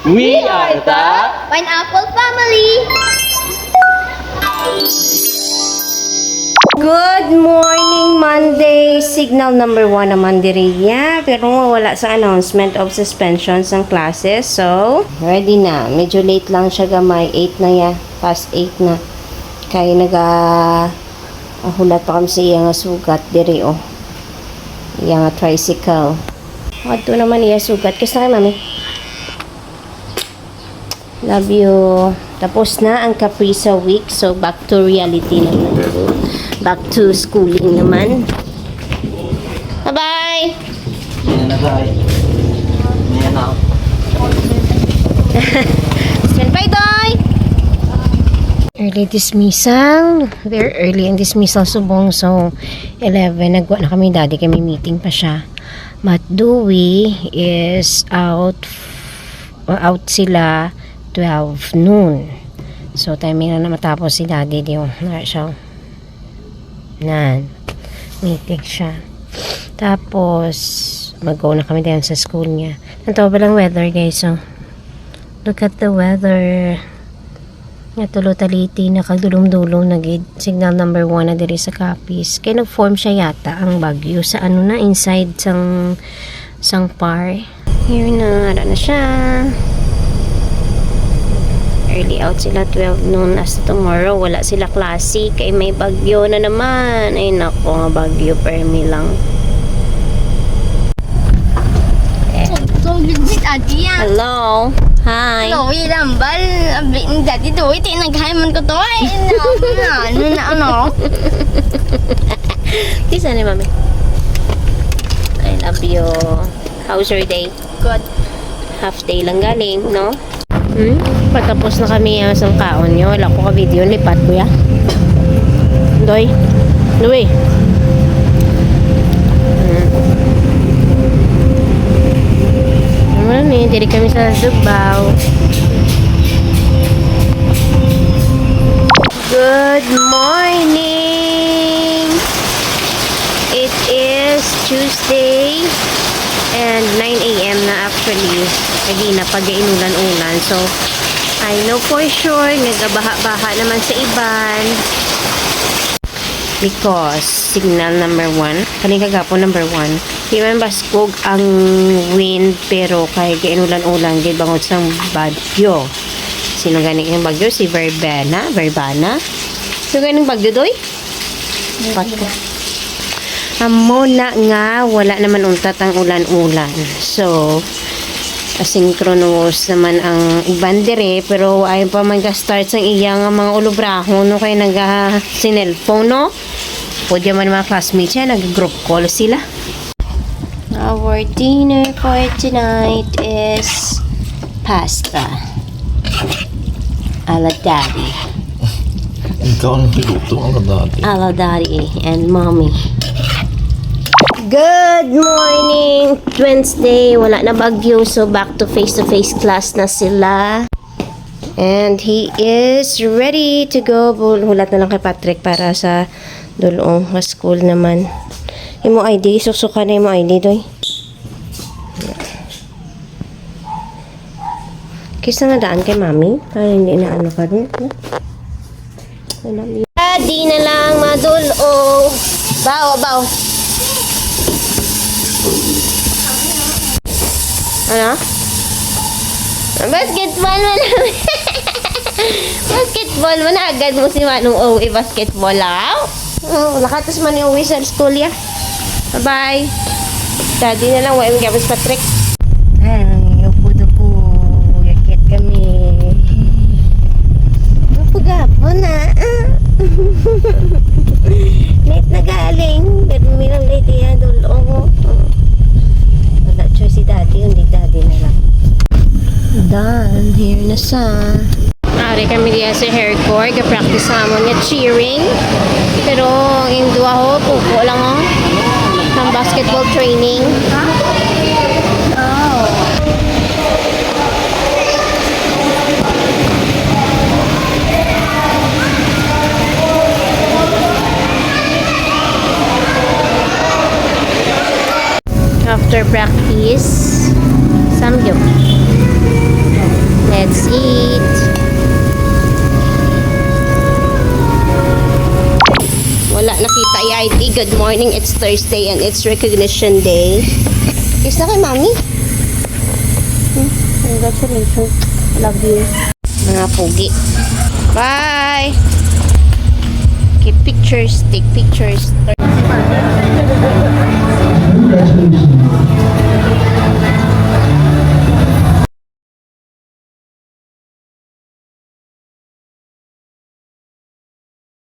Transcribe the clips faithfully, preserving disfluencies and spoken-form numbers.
We are the Pineapple Family! Good morning, Monday! Signal number one naman diri ya, pero wala sa announcement of suspension sang classes. So, ready na. Medyo late lang siya gamay. Eight na ya. Past eight na. Kay naga, ah, hulat pa kami sa iya nga sugat diri, oh. Iya nga tricycle. Adto naman iya sugat. Kiss na kay Mami. Love you. Tapos na ang Caprisa week. So, back to reality naman. Back to schooling naman. Bye-bye! Yan na, guys. Yan na. Standby, Doy! Early dismissal. Very early ang dismissal subong. So, eleven, nagwa na kami, Daddy, kay may meeting pa siya. But Dewey is out out sila twelve noon. So, timing na na matapos si Daddy, di, oh. Nara siya, oh. Nan. Meeting siya. Tapos, mag-go na kami din sa school niya. Nato ba lang weather, guys, oh. Look at the weather. Nga tulo taliti, nakagdulom-dulom na gid. Signal number one na diri sa Capiz. Kay nag-form siya yata ang bagyo sa ano na, inside sang, sang par. Here na, ara na siya. Early out sila, twelve noon. As tomorrow, wala sila klase kay may bagyo na naman. Ay nako, nga bagyo, permi lang. So, legit, adi yan. Hello. Hi. Hello, Ilambal. Abi ni Daddy Doy, ti nag-hi man ko to. Ay, ano, ano, ano, ano. Kiss na ni Mami. I love you. How's your day? Good. Half day lang galing, no? Hmm? Patapos na kami, ah, sang kaon niyo. Wala ko ka-video. Lipat ko, ya. Doy. Doy. Hmm. Ano ni? Diri kami sa Zubao. Good morning! It is Tuesday and nine a m na actually. Kagina pa gainulan-ulan. So, I know for sure nga gabaha-baha naman sa iban. Because signal number one, kaning kagapon number one, di man baskog ang wind, pero kay gainulan-ulan gid bangod sang bagyo. Sino gani ang bagyo? Si Verbena? Verbana? Sino gani ang bagyo, Doy? Baka. Amo na nga, wala naman untat ang ulan-ulan. So, asynchronous naman ang iban dire, pero ay pa man ga-start sang iya nga mga ulubrahon, no, kay naga-sinelpon, no? Pwede man mga classmates yan, nag-group call sila. Our dinner for tonight is pasta. Ala Daddy. Ikaw ang niluto, ala Daddy. Ala Daddy and Mommy. Good morning! Wednesday, wala na bagyo, so back to face-to-face class na sila. And he is ready to go. Bul-, hulat na lang kay Patrick para sa dulong nga school naman. Imo I D, suksukan na imo I D, Doy. Kisa nga daan kay Mami, para hindi na ano ka rin, no? Daddy na lang madulong. Bao, bao. Ano? Basketball man. Basketball man. Agad mo si Manong Owi basketball, ah. Oh, nakatas man yung uwi sa school, ya. Bye-bye. Daddy na lang, wa yung gabos Patrick. Ay, upo-upo. Yakit kami. Upo gapon na. Ah. Late na galing. Pero may lang late iya, dulo ko. Wala choice si Daddy, hindi Daddy na lang. Done. Here na sa Ari kami diya sa hair court, ga-practice sa amon nga cheering. Pero ang duha ho, pupo lang, oh. Ang basketball training. After practice, samgyup. Good morning, it's Thursday and it's recognition day. Kiss na kay Mami. Hmm, congratulations. Love you. Mga pugi. Bye! Keep pictures, take pictures. Congratulations.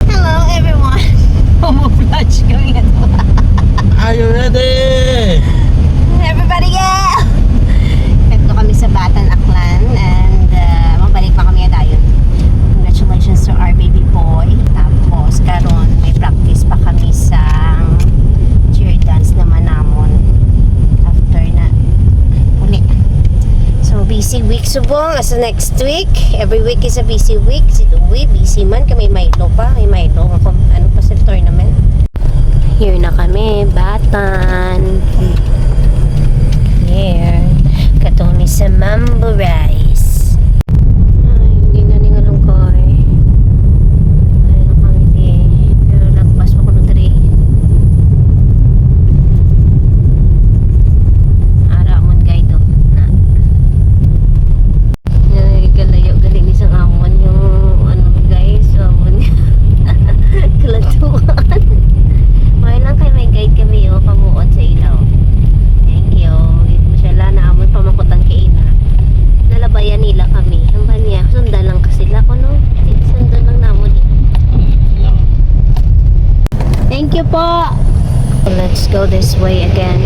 Hello, everyone. Camouflage kami ngayon. Are you ready? Everybody, yeah! Ito kami sa Batan, Aklan, and, uh, mabalik pa kami dayon. Congratulations to our baby boy. Tapos, karon may practice pa kami sa cheer dance naman namon. After na, uli. So, busy week subong. As next week, every week is a busy week. Si Dewey, busy man. Kami Milo pa. May Milo. Ako, ano pa sa tournament? Here na kami, Batan. Here. Katong ni sa Mambo Rice. Ay, hindi na ni nga lungkoy. Ay, na kami di. Pero lagpas pa kuno diri. Ara, amon guide, oh. Na. Ay, kalayo gali ni sang amon yung, ano, guys, so, amon. Kalatuan. May lang kay may guide kami, oh, pamuot sa ilaw. Thank you. Mashallah na amon pamakutan kay ina. Nalabayan nila kami. Ang ba niya, sundan lang ka sila, kuno. Sundan lang namon, eh. Thank you po. Let's go this way again.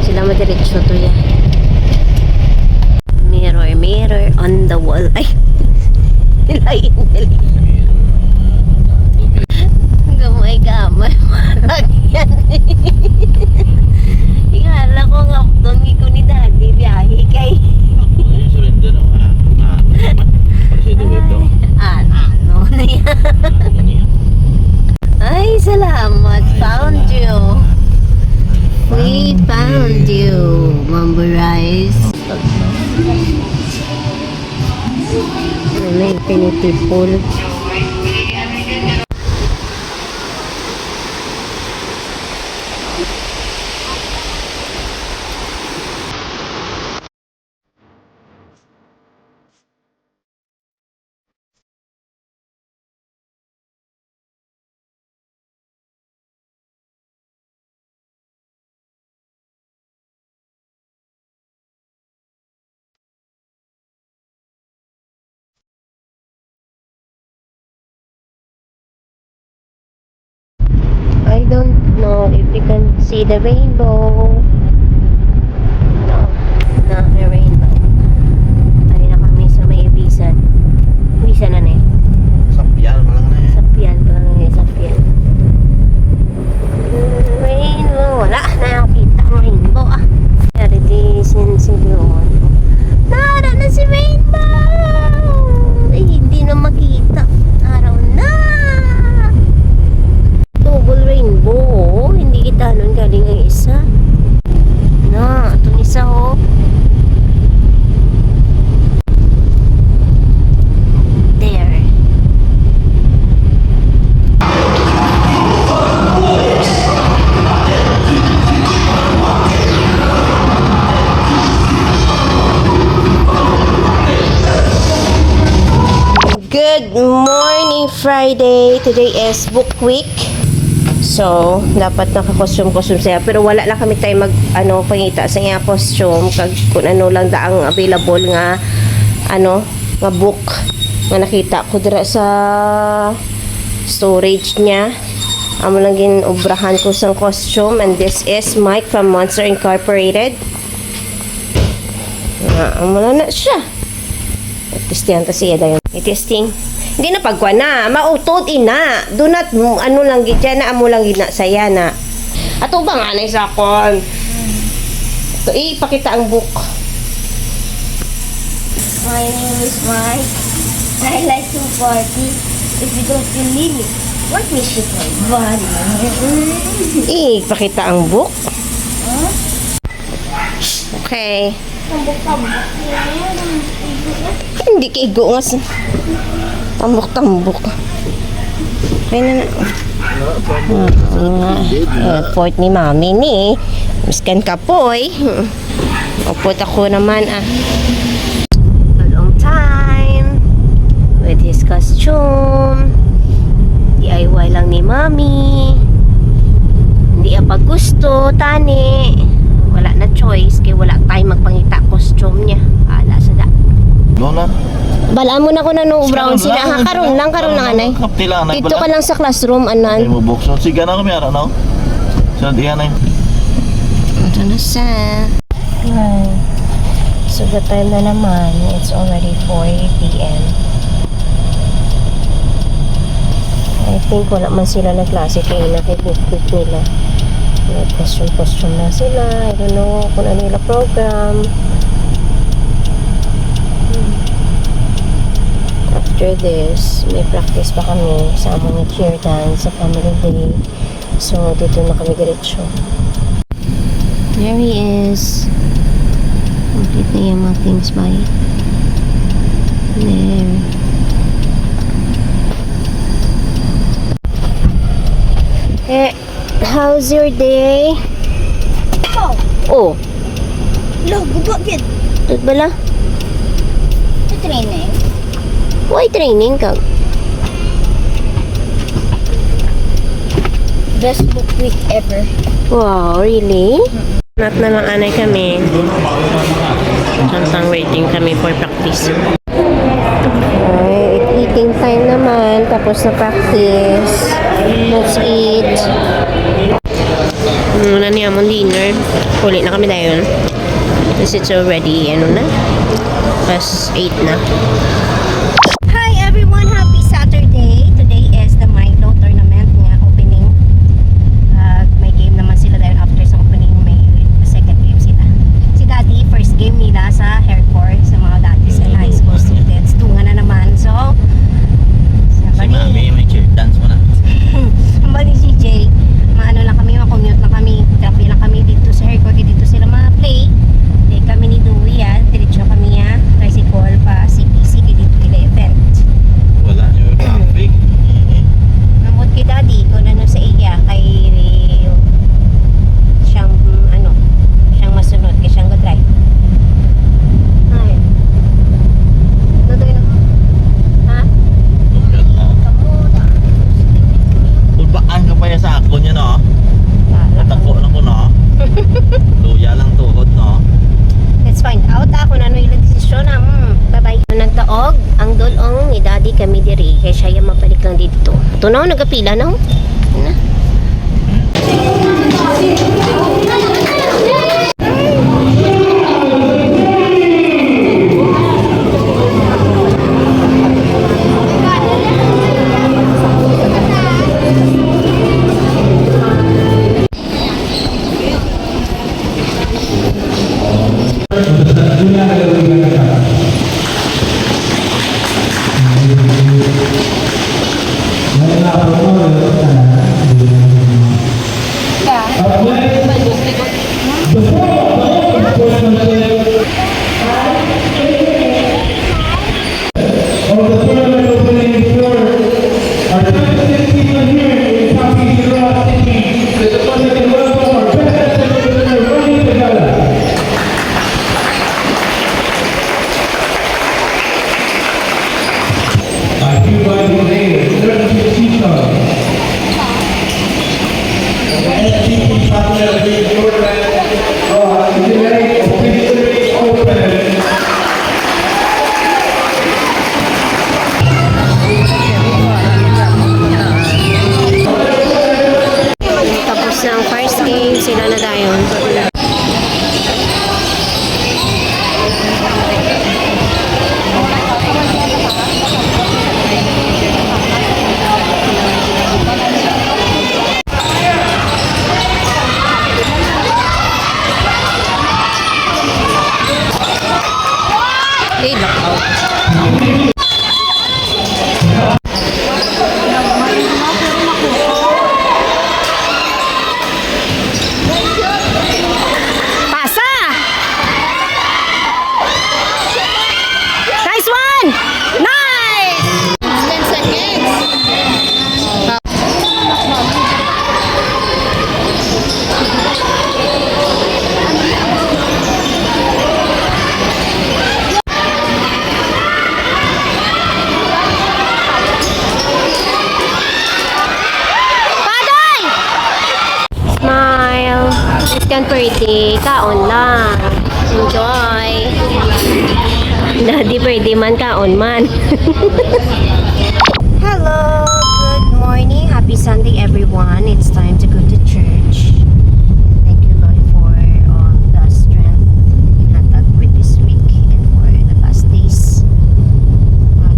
Sila madiretso to, ya. Mirror, mirror on the wall. Ay. Lain, lain. Gamay, gamay. Marag yan. Ingala ko nga, doon ko ni Daddy, biyahe kay. Ano yung surrender, no? Ah, ah, ano naman? Para sa Dewey, no? Ay, ah, ano na yan? Ah, ano na yan? Ay, salamat. Ay, found salamat. You. We found you, Mambo Rice. Ano, infinity pool. I don't know if you can see the rainbow. No, not the rainbow. Ay na kami sa may Ibisan. Ibisan na na eh. Sapian pa lang na eh. Sapian pa lang eh, Sapian. Rainbow. Wala na yung kita ang rainbow, ah. Pero di sinsiyon. Nara na si rainbow! Ay, hindi na makita. Araw na! Double rainbow, oh. Hindi kita nun galing ang isa. Na, itong isa, oh. There. Good morning, Friday. Today is book week. So, dapat naka-costume-costume siya. Pero wala lang kami time mag, ano, pangita sa iya costume. Kag kung ano lang da ang available nga, ano, nga book nga nakita ko dira sa storage niya. Amo lang gin-obrahan ko sang costume. And this is Mike from Monster Incorporated. Nga, amo lang na siya. Testihan ta siya dayon. I-testing. Hindi na pagkuha na. Mautod, ina. Do not, ano lang gid siya na, amo lang gid na saya na. Ato ba nga na sa akon? Ito, ipakita ang book. My name is Mike. I like to party. If you don't believe me, watch me shake my body. Ipakita ang book. Huh? Okay. Tambok-tambok. Hindi kaigo nga sa tambok-tambok. Kaya na na. Ah, effort ni Mami ni. Miskan kapoy. Upot ako naman, ah. Long time with his costume. D I Y lang ni Mami. Hindi ang paggusto, tani. Wala na choice, kay wala tayo magpangita costume niya. Ala sa da. Doon na. Balaan mo na ko na no brown sila, ha? Karon lang, karon lang, anay. Kapti lang, anay, Dito ka bala. lang sa classroom, anan. Ay, mo bukso. Sige na kami, ara, no? Sa diyan, ay. Ito na sa. Ay. So, the time na naman, it's already four P M. I think wala man sila nagklase kay na kay bitbit nila. Nag-costume-costume na sila. I don't know kung ano nila program. After this, may practice pa kami sa among cheer dance sa family day. So, dito na kami diretso. There he is. Complete na yung mga things, bay. There. Eh, how's your day? Oh. Oh. Lo, guba gid. Tut bala? Sa training? Why training ka? Best book week ever. Wow, really? Not na lang anay kami. Samtang waiting kami for practice. Ay, eating time naman. Tapos na practice. Let's eat. Muna niya mo dinner. Uli na kami dayon. Kasi it's already, ano na? Past eight na. Hi everyone! Happy Saturday! Today is the Milo tournament nga opening. Ah, may game naman sila dayon after sa opening, may second game sila. Si Daddy, first game nila sa Haircore, sa mga dati sa high school students. Dungan na naman. So, Si Mami, may cheer dance mo na. Ang bali si Jay, maano lang kami, makommute lang kami, kape lang kami dito sa Haircore, dito sila mga play. Di kami ni Dewey, ah, diretso kami, ah, tricycle pa C P C, kay dito ila event. Wala yung traffic. Namot kay Daddy kung ano sa iya, kay siyang, ano, siyang masunod, kay siyang ga-drive. Ay. Ano tayo na? Ha? Kulbaan ka pa yan sa ako niya, no? Wala. Natagpo na ko, no? Luya lang tuhod, no? Let's find out, ah, kung ano yung desisyon, ah. Mm, bye-bye. Nagdaog ang dulong ni Daddy kami diri, kay siya yung mabalik lang dito. Ito na, nagapila na, oh. Ito na. Of the tournament opening for our twenty-six people here in Pasig, Siloa City. Let us all make a welcome our best athlete, Ronnie Tagala. I hereby declare thirty-six people Tapos na ang first game, sila na dayon. Hey, lakaw. Pasa! Nice one! Nice! Ten seconds. Yan pwede, kaon lang. Enjoy. Daddy pwede man, kaon man. Hello, good morning. Happy Sunday, everyone. It's time to go to church. Thank you, Lord, for all the strength you have with this week and for the past days.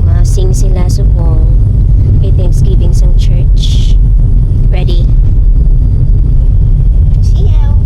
Mag-sing sila subong kay Thanksgiving sang church. Ready? See you.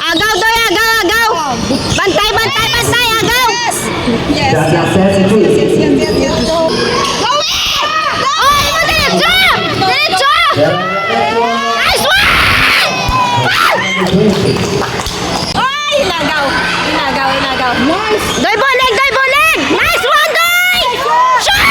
Agaw, Doy, agaw, agaw! Bantay, bantay, bantay, agaw! Yes, yes, yes, yes, yes, yes, yes, yes. Go in! Oy, mo diretso! Diretso! Nice one! Ay, inagaw! Inagaw, inagaw! Nice! Doy, bulig! Doy, bulig! Nice one, Doy! Shot!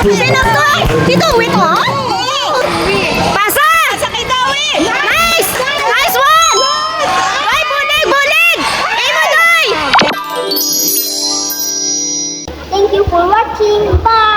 Sino to? Si Dawit, oh? Pasa! Sa kay Dawit! Nice! Nice one! Ay, bulig, bulig! Imo, Doy! Thank you for watching. Bye!